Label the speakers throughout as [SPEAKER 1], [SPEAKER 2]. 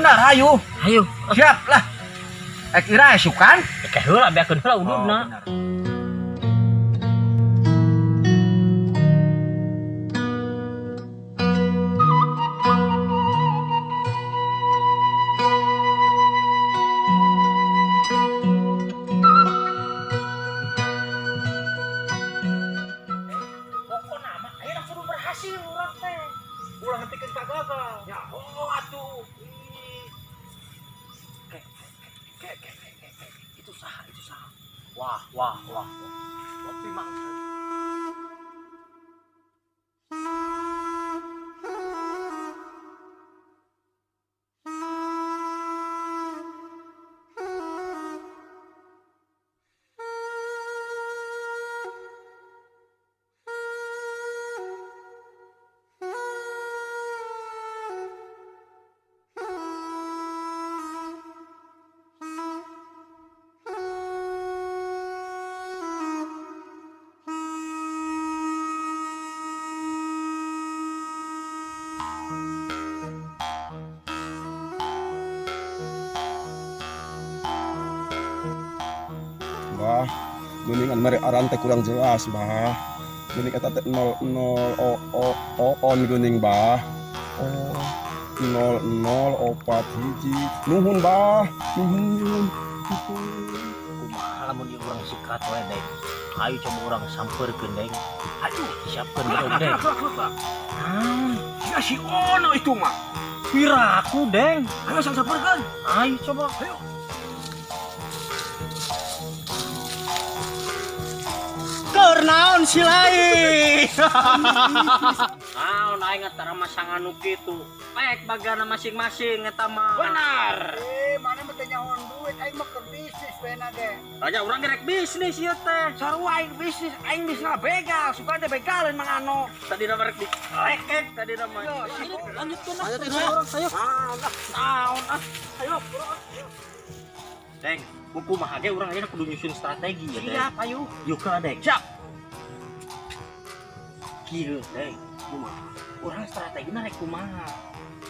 [SPEAKER 1] Bener, ayo.
[SPEAKER 2] Ayo.
[SPEAKER 1] Siap lah. Eh kira sukan?
[SPEAKER 2] Ke heula beakeun heula ududna.
[SPEAKER 1] Bener.
[SPEAKER 2] Pokona mah ayeuna kudu berhasil urang teh. Ulah nepikeun ka gagal.
[SPEAKER 1] Ya, oh atuh. Ih. Ke, ke, ke, ke, ke, ke. Itu saha, itu saha.
[SPEAKER 2] Wah, wah, wah. Kopi mang.
[SPEAKER 3] Bah, geuningan mere aran teh kurang jelas, bah. Geuning eta teh 00 o o o on geuning, bah. Oh, 00 4 hiji. Nuhun, bah. Nuhun.
[SPEAKER 2] Kumaha lamun ieu urang sikat we, Deng. Ayo coba urang sampeurkeun, Deng. Aduh, siapkeun bedog, Deng. Naon?
[SPEAKER 1] Ya si Ono itu mah.
[SPEAKER 2] Piraku, Deng.
[SPEAKER 1] Ayo sang sampeurkeun.
[SPEAKER 2] Ayo coba.
[SPEAKER 1] Ayo.
[SPEAKER 2] Keur naon si lain? Naon aing antara masangan nu kitu. Pek bagana masing-masing eta mah.
[SPEAKER 1] Benar.
[SPEAKER 4] Mana mah teh nyahoan duit, aing mah keur bisnis we na ge.
[SPEAKER 2] Tanya urang gerek bisnis ieu teh.
[SPEAKER 1] Sarua aing bisnis, aing bisnis begal, suka teh begaleun Mang Ano.
[SPEAKER 2] Tadi nama rek dilekek tadi nama. Lanjutkeun ah.
[SPEAKER 1] Lanjutkeun,
[SPEAKER 2] ayo. Naon ah. Ayo. Deng, buku mah ge urang ayeuna kudu nyusun strategi ya, Deng.
[SPEAKER 1] Siap, ayo.
[SPEAKER 2] Yuk ka, Deng.
[SPEAKER 1] Siap.
[SPEAKER 2] Kieu, Deng. Kumaha? Urang strategina rek kumaha?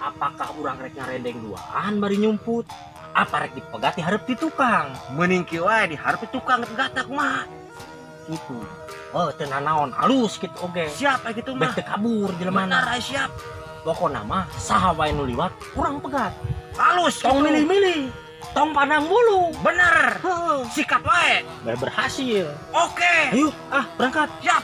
[SPEAKER 2] Apakah urang rek ngarendeng duaan bari nyumput? Apa rek dipegat di hareup ti tukang?
[SPEAKER 1] Mending kieu wae di hareup tukang gata kumaha?
[SPEAKER 2] Gitu. Oh, teu nanaon halus kitu oge.
[SPEAKER 1] Siap aya kitu mah.
[SPEAKER 2] Bek teu kabur jelema
[SPEAKER 1] Benar, ayo siap.
[SPEAKER 2] Pokona mah saha wae nu liwat urang pegat.
[SPEAKER 1] Halus
[SPEAKER 2] Tong
[SPEAKER 1] kitu.
[SPEAKER 2] milih-milih. Tong pandang bulu.
[SPEAKER 1] Bener.
[SPEAKER 2] Heeh.
[SPEAKER 1] Sikat wae.
[SPEAKER 2] Biar berhasil.
[SPEAKER 1] Oke.
[SPEAKER 2] Ayo, ah berangkat.
[SPEAKER 1] Siap.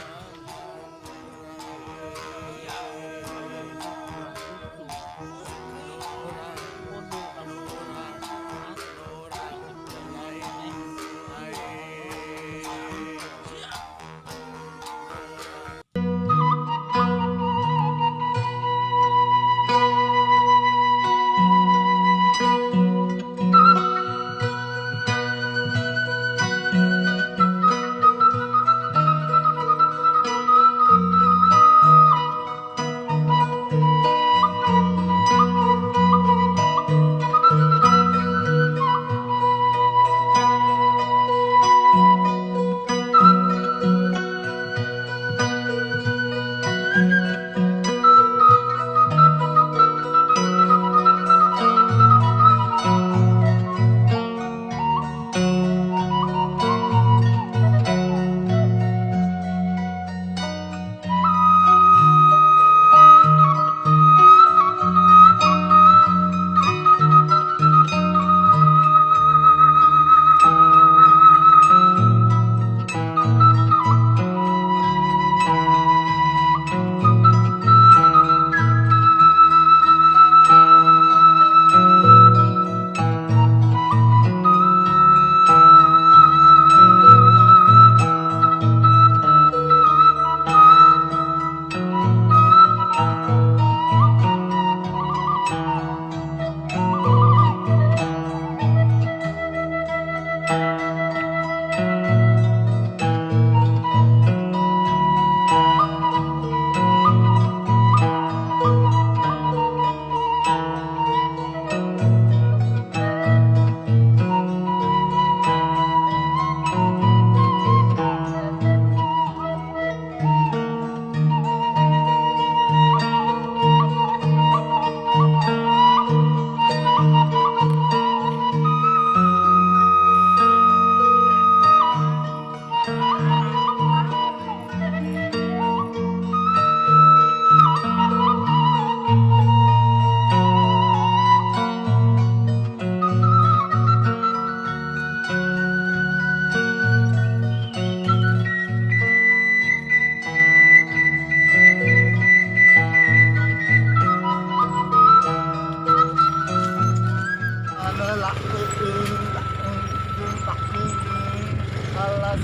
[SPEAKER 5] Alas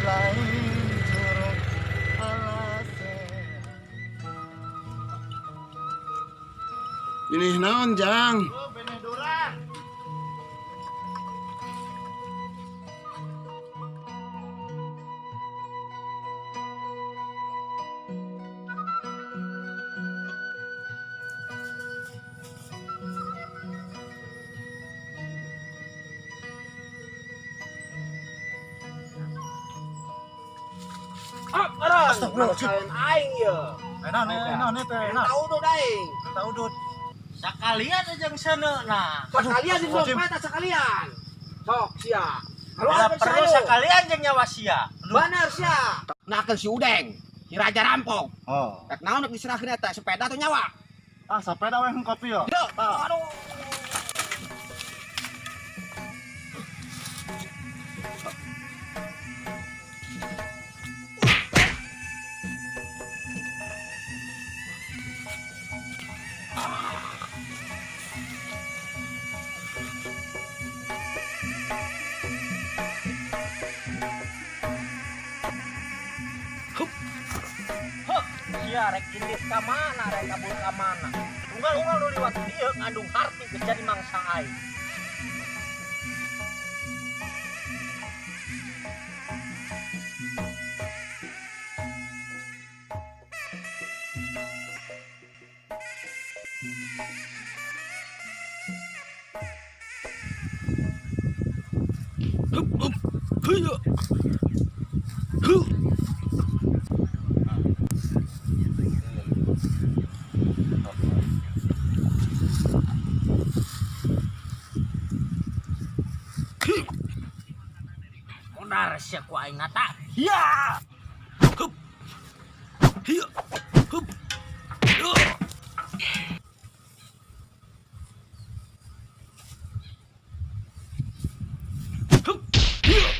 [SPEAKER 5] lain curug alas.
[SPEAKER 3] Ini naon, Jang?
[SPEAKER 5] Oh, beneh durang.
[SPEAKER 1] Ah, arang.
[SPEAKER 5] Astagfirullahaladzim.
[SPEAKER 1] Aing ye.
[SPEAKER 5] Naon naon teh? Naon?
[SPEAKER 1] Tahu tuh aing.
[SPEAKER 5] Tahu dud.
[SPEAKER 2] Sakalian aja yang sana nah.
[SPEAKER 1] Sekalian di
[SPEAKER 5] Astagfirullahaladzim.
[SPEAKER 1] dompet sekalian. Sok sia. Kalau
[SPEAKER 2] Bila
[SPEAKER 1] apa
[SPEAKER 2] perlu sekalian jeung nyawa sia.
[SPEAKER 1] Bener sia. Nakeun si Udeng, si raja rampok.
[SPEAKER 5] Oh.
[SPEAKER 1] Rek naon rek diserahkeun eta sepeda atau nyawa?
[SPEAKER 5] Ah, sepeda we kopi yo.
[SPEAKER 1] Yo, aduh.
[SPEAKER 2] Sia rek indit ka mana, rek kabur ka mana. Unggal-unggal nu liwat dieu ngandung harti geus jadi mangsa aing. Modar sia ku aing nata. Ya. Hup. Hiya. Hup. Yo. Hup. Hiya.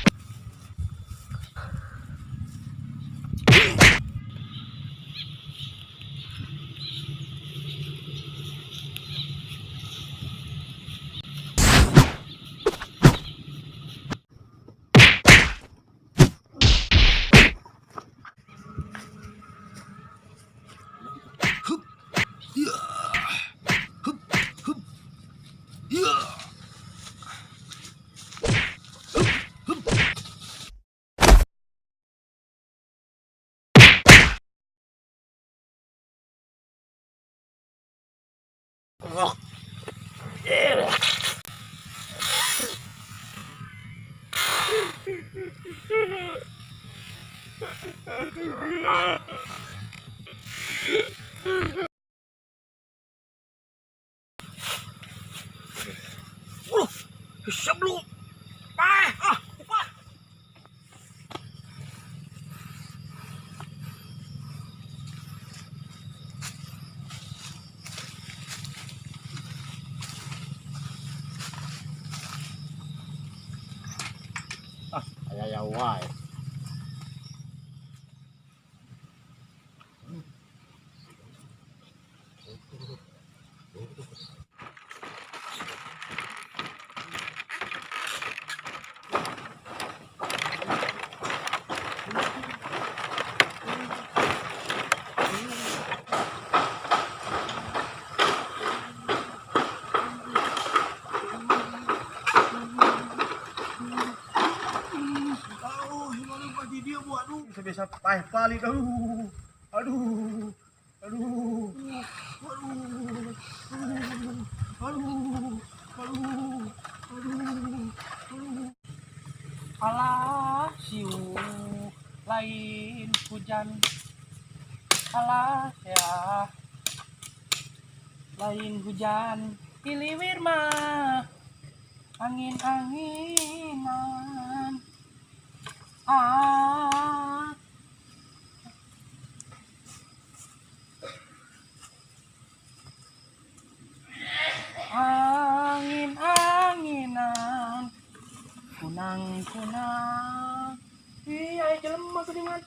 [SPEAKER 2] Sebelum ah ah upah.
[SPEAKER 5] Ah, aya ya wae. Bisa pahit paling, aduh, aduh, aduh, aduh, aduh, aduh, aduh, aduh.
[SPEAKER 2] Alah siu lain hujan. Alah ya lain hujan iliwir mah angin-anginan. Ah. Angin-anginan kunang-kunang. Iya, jelema geuningan.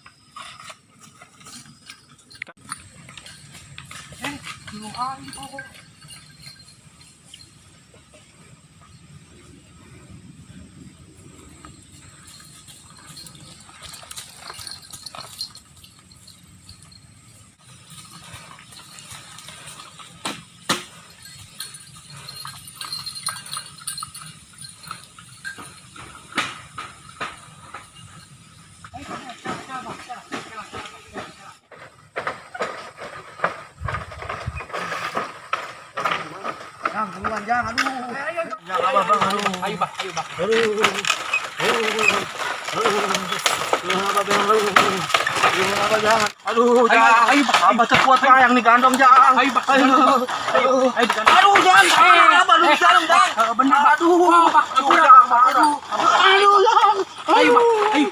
[SPEAKER 2] Belum aing pokok.
[SPEAKER 5] Jang, aduh. Jang, abah bang, aduh.
[SPEAKER 1] Ayo bah, ayo bah.
[SPEAKER 5] Aduh. Aduh. Abah bang, aduh. Aduh, abah jang. Aduh, jang.
[SPEAKER 1] Ayo bah,
[SPEAKER 5] Abah terkuat yang nih gandong jang.
[SPEAKER 1] Ayo bah,
[SPEAKER 5] Aduh.
[SPEAKER 1] ayo, ayo digandong.
[SPEAKER 5] Aduh, jang. Abah lu jang, jang.
[SPEAKER 1] Bener bah.
[SPEAKER 5] Aduh.
[SPEAKER 1] Bah,
[SPEAKER 5] Aduh, jang. Aduh. Aduh, jang.
[SPEAKER 1] Ayo bah, ayo.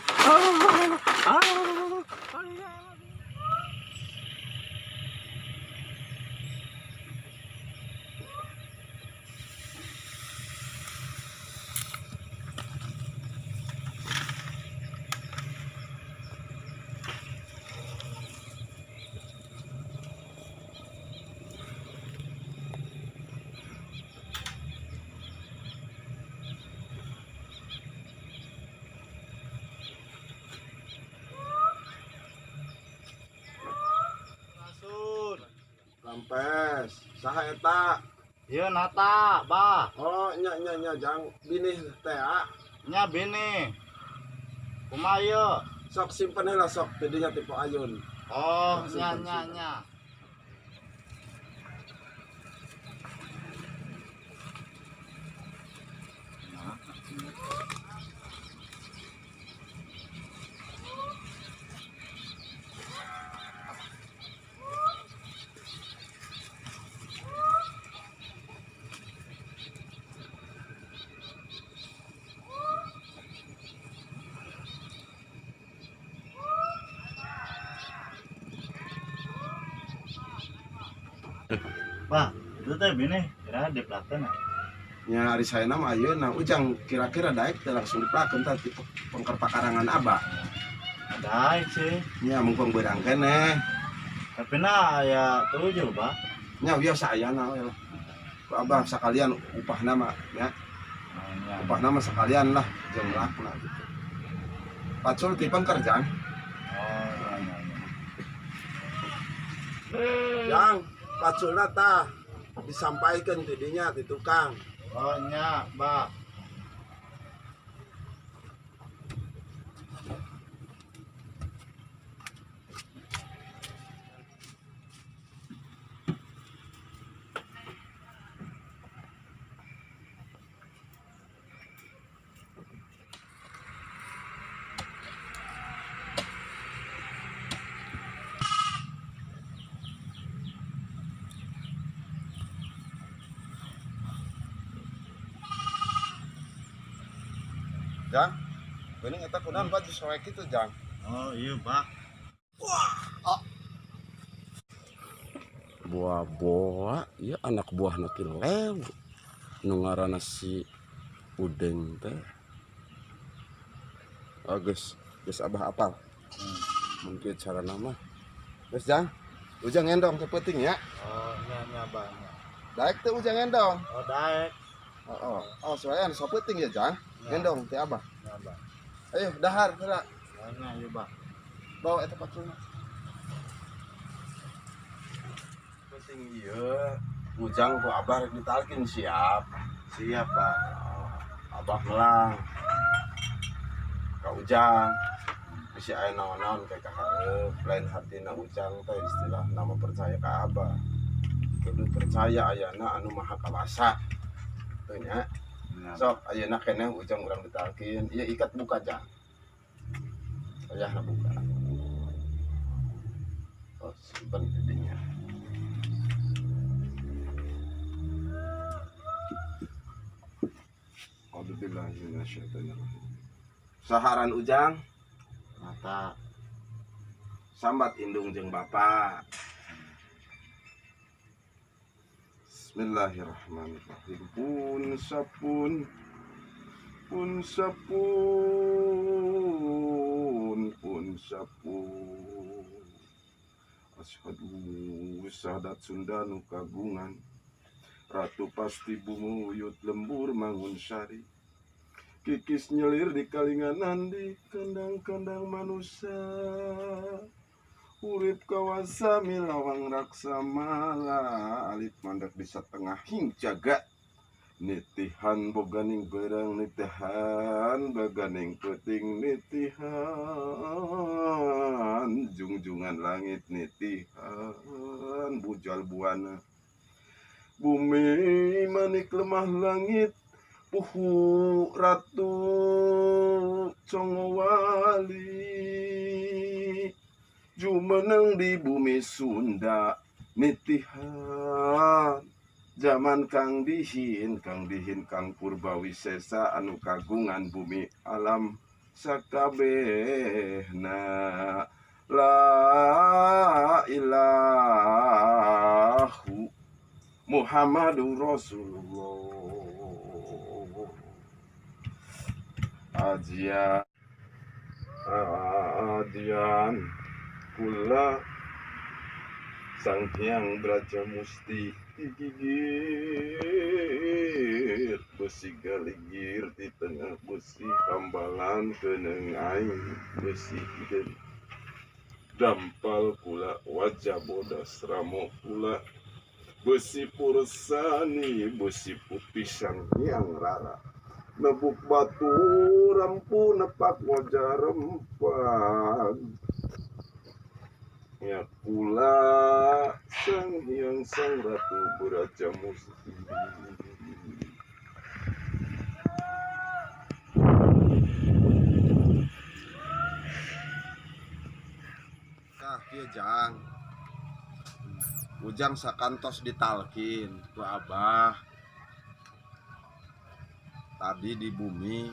[SPEAKER 3] Rampes, saha eta?
[SPEAKER 6] Ieu nata, bah.
[SPEAKER 3] Oh, nya nya nya jang binih teh ah.
[SPEAKER 6] Nya bini. Kumaha ieu?
[SPEAKER 3] Sok simpen heula sok tidinya tipe ayun.
[SPEAKER 6] Oh,
[SPEAKER 3] Sok
[SPEAKER 6] nya
[SPEAKER 3] simpen,
[SPEAKER 6] nya
[SPEAKER 3] simpen.
[SPEAKER 6] nya. Bah, itu teh bini kira diplakeun.
[SPEAKER 3] Nya ari saena mah ayeuna ujang kira-kira daek teh langsung diplakeun tah ti pengker pakarangan abah.
[SPEAKER 6] Daek sih.
[SPEAKER 3] Nya mumpung beurang keneh.
[SPEAKER 6] Tapi na aya tujuh, bah.
[SPEAKER 3] Nya wios ayana we lah. Ku abah sakalian upahna mah nya,
[SPEAKER 6] Oh, nya.
[SPEAKER 3] upahna mah sakalian lah jeung melakna gitu. Pacul ti pengker jang.
[SPEAKER 6] Oh, nya nya nya.
[SPEAKER 3] Jang, paculna tah disampaikan tidinya ti tukang.
[SPEAKER 6] Oh, nya, bah.
[SPEAKER 3] Jang, geuning eta kunaon baju soek kitu jang.
[SPEAKER 6] Oh, iya, bah.
[SPEAKER 3] Buah-buah, ya anak buah nanti lew. Nu ngaranna si Udeng teh. Oh, geus, geus abah apal. Mungkin cara nama. Geus jang, ujang endong ke peuting ya.
[SPEAKER 6] Oh, nya nya, bah. Nya.
[SPEAKER 3] Daek teh ujang endong.
[SPEAKER 6] Oh, daek.
[SPEAKER 3] Oh, oh, oh soalnya sok peuting ya jang.
[SPEAKER 6] Nya.
[SPEAKER 3] Endong teh abah.
[SPEAKER 6] Nya, bah.
[SPEAKER 3] Ayo dahar heula.
[SPEAKER 6] Oh, nya, iya, bah.
[SPEAKER 3] Bawa eta paculna. Penting ieu. Ujang ku abah rek ditalkin siap.
[SPEAKER 6] Siap, bah.
[SPEAKER 3] Abah melang ka Ujang bisi aya naon-naon kayak kaharep lain hartina Ujang teh istilah nama percaya ka Abah kudu percaya ayana anu maha kawasa teu nya
[SPEAKER 6] Nya,
[SPEAKER 3] sok ayeuna keneh Ujang urang ditalkin ieu ikat buka jang ayahna buka oh simpen didinya. A'udzubillahi minasyaitonirrajim. Saharan Ujang
[SPEAKER 6] Nata.
[SPEAKER 3] sambat indung jeung bapak. Bismillahirrahmanirrahim. Pun sapun pun sapun pun sapun. Asyhadu sadat Sunda nu kagungan. Ratu pasti bumuyut lembur mangun sari. Kikis nyelir di kalinganan di kandang-kandang manusia. Urip kawasa milawang raksa mala alit mandak di setengah hing jagat. Nitihan boganing berang nitihan baganing peting nitihan jungjungan langit nitihan bujal buana. Bumi manik lemah langit puhu ratu Congowali jumeneng di bumi Sunda nitihan zaman Kang Dihin, Kang Dihin Kang Purbawisesa anu kagungan bumi alam sakabehna. La ilahu Muhammadur Rasulullah. Ajian ajian kula Sang Hyang Braja Musti digigir besi galigir di tengah besi hambalan keneng aing besi hideung dampal kula wajah bodas ramo kula besi pursani besi putih Sang Hyang Rara nebuk batu rempu nepak wajah rempang ya kula Sang Hyang Sang Ratu Braja Musti.
[SPEAKER 6] Tah kieu, Jang. Ujang sakantos ditalkin ku Abah tadi di bumi.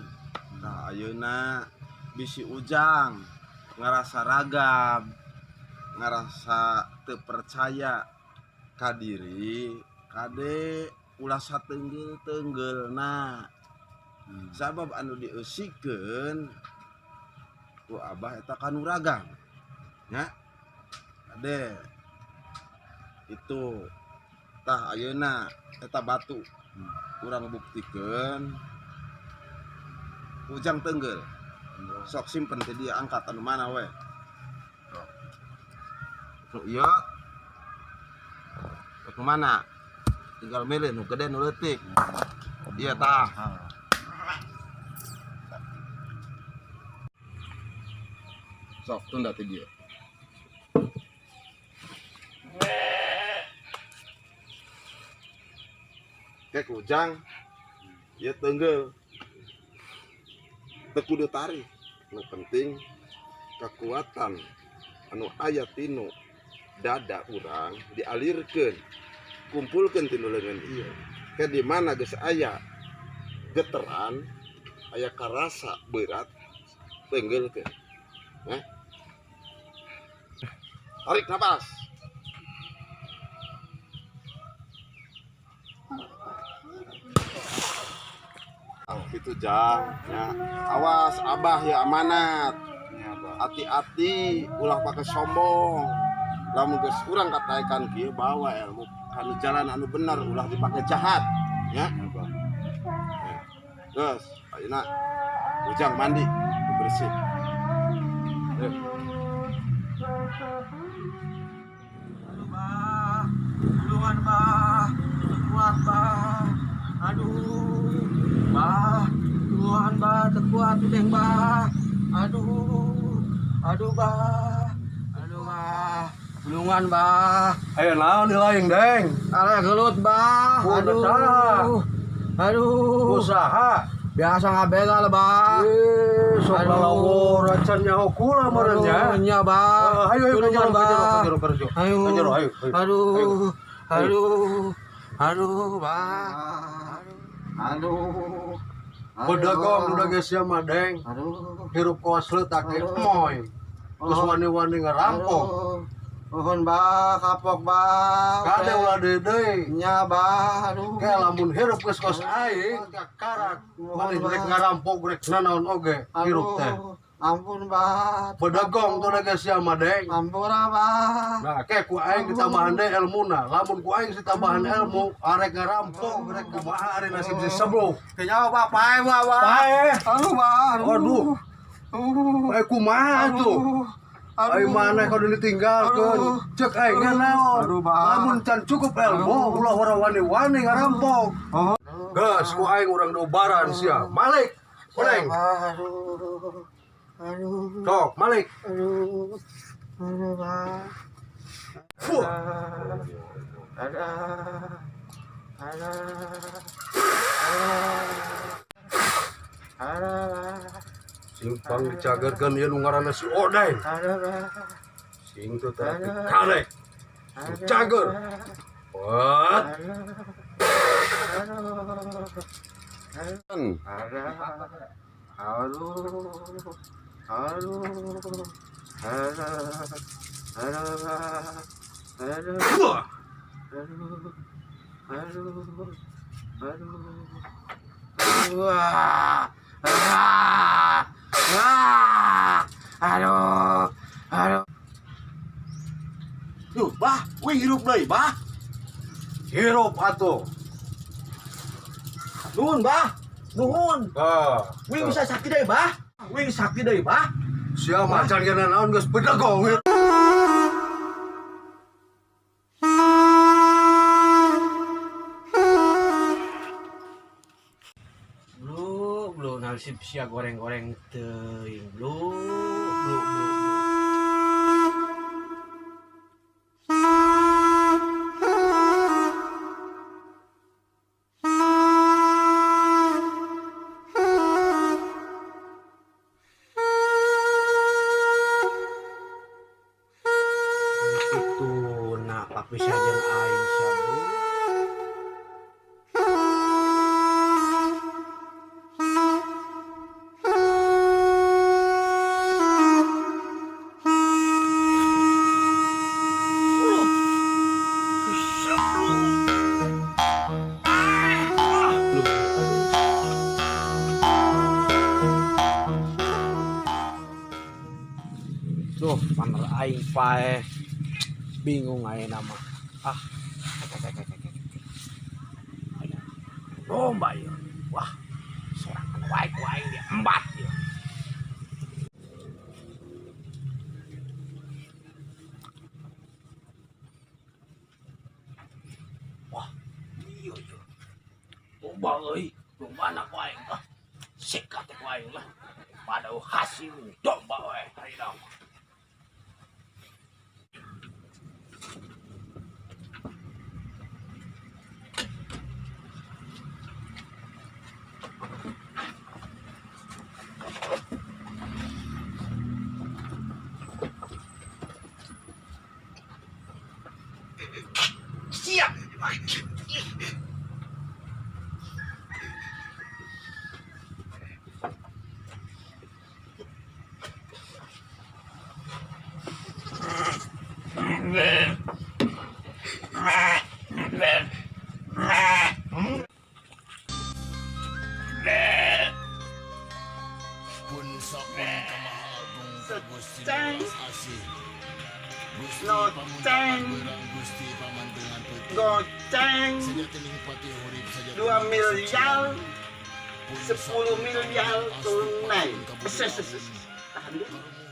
[SPEAKER 6] Nah, ayeuna bisi Ujang ngerasa ragam, ngerasa teu percaya ka diri, kade ulah satenggel-tenggelna. Sabab anu dieusikeun ku Abah eta kanuragan. Nya. Kade itu tah ayeuna eta batu urang buktikeun Ujang tenggel. Sok simpen teh dia, angkat anu mana we. Nu ieu nu mana, tinggal milih nu gede nu leutik. Iya tah, sok tunda ti dieu. Kek Ujang ieu tenggel, teu kudu tarik. Nu penting kekuatan anu aya tinu dada urang dialirkeun, kumpulkeun tinu leungeun ieu ke di mana geus aya geteran, aya karasa berat, tenggelkeun ya. Tarik napas. Ah, gitu, Jang, ya. Awas, Abah ya amanat. Hati-hati, ulah pakai sombong. Lamun geus urang katakan kieu bawa ilmu kanu jalan anu bener, ulah dipakai jahat ya. Ya. Terus ayeuna Ujang mandi bersih. Ayo.
[SPEAKER 5] Aduh, Bah. Tulungan, Bah. Kuat, Bah. Aduh. Bah. Tulungan, Bah. Teu kuat udeng, Bah. Aduh. Aduh, Bah. Aduh, Bah. Tulungan, Bah.
[SPEAKER 1] Ayo naon di lain, Deng?
[SPEAKER 5] Alah gelut, Bah.
[SPEAKER 1] Kudu
[SPEAKER 5] Aduh.
[SPEAKER 1] saha?
[SPEAKER 5] Aduh.
[SPEAKER 1] Usaha.
[SPEAKER 5] Biasa ngabegal, Bah.
[SPEAKER 1] Eh, sok
[SPEAKER 5] Aduh.
[SPEAKER 1] lalawor acan nyaho kula meureun nya.
[SPEAKER 5] Aduh, nya, Bah.
[SPEAKER 1] Eh, ayo ayo
[SPEAKER 5] Tulungan,
[SPEAKER 1] ka jero, ka jero,
[SPEAKER 5] Bah.
[SPEAKER 1] ka jero, ka jero.
[SPEAKER 5] Ayo.
[SPEAKER 1] Ka jero, ayo, ayo.
[SPEAKER 5] Aduh. Aduh. Aduh, Bah. Aduh.
[SPEAKER 1] Bedagong udah geus sia mah, Deng.
[SPEAKER 5] Aduh.
[SPEAKER 1] Hirup kawas leutak ge moy. Terus wani-wani ngerampok.
[SPEAKER 5] Aduh. Nuhun, Bah, kapok, Bah.
[SPEAKER 1] Kade ulah deui deui.
[SPEAKER 5] Nya, Bah. Aduh.
[SPEAKER 1] Ke lamun hirup geus kos aing karak maneh rek ngarampok rek nanaon oge hirup teh.
[SPEAKER 5] Aduh. Ampun, Bah.
[SPEAKER 1] Bedagong tuh geus sia mah, Deng.
[SPEAKER 5] Ampura, Bah.
[SPEAKER 1] Nah, ke ku aing ditambahan deui elmuna. Lamun ku aing ditambahan ilmu, arek ngarampok rek kumaha ari nasib si sebluh.
[SPEAKER 5] Kayaknya Bah, pae, Bah, Bah.
[SPEAKER 1] Pae.
[SPEAKER 5] Aduh, Bah.
[SPEAKER 1] Aduh.
[SPEAKER 5] Aduh.
[SPEAKER 1] Eh, kumaha tuh?
[SPEAKER 5] Aduh.
[SPEAKER 1] Ayo maneh kudu ditinggalkeun.
[SPEAKER 5] Aduh.
[SPEAKER 1] Cek aing ge naon?
[SPEAKER 5] Aduh, Bah.
[SPEAKER 1] Lamun can cukup ilmu, ulah ora wani-wani ngarampok.
[SPEAKER 5] Oh.
[SPEAKER 1] Geus ku aing urang diubaran sia. Malik. Koneng.
[SPEAKER 5] Bah, aduh. Aduh.
[SPEAKER 1] Sok, Malik.
[SPEAKER 5] Aduh. Aduh, Bah.
[SPEAKER 1] Fuh.
[SPEAKER 5] Ada.
[SPEAKER 3] Sing pang dicagerkeun ieu nu ngaranna si Odeng. Sing teu terapi karek. Sing cager. What?
[SPEAKER 5] Aduh.
[SPEAKER 1] Duh, bah, wih hirup deui, bah.
[SPEAKER 3] Hirup atuh.
[SPEAKER 1] Nuhun, bah. Nuhun.
[SPEAKER 3] Ah.
[SPEAKER 1] Wih bisa sakti deui, bah. Wih sakti deui, bah.
[SPEAKER 3] Sia macan kana naon geus bedegong.
[SPEAKER 2] Blu, blu nasib sia goreng-goreng teuing. Blu, blu, blu. Itu nak papi saja aing sia blu. Duh, paner aing pae. Bingung aing nama. Ah. Domba ieu. Wah, sorangan wae ku aing diembat ieu. Wah, ieu ieu. Domba euy, domba na ku aing ah. Sikat ku aing lah. Pada hasil domba wae hari nama.
[SPEAKER 1] Siap.
[SPEAKER 6] Loceng, goceng, 2 miliar, 10 miliar tunai. Tahan dulu.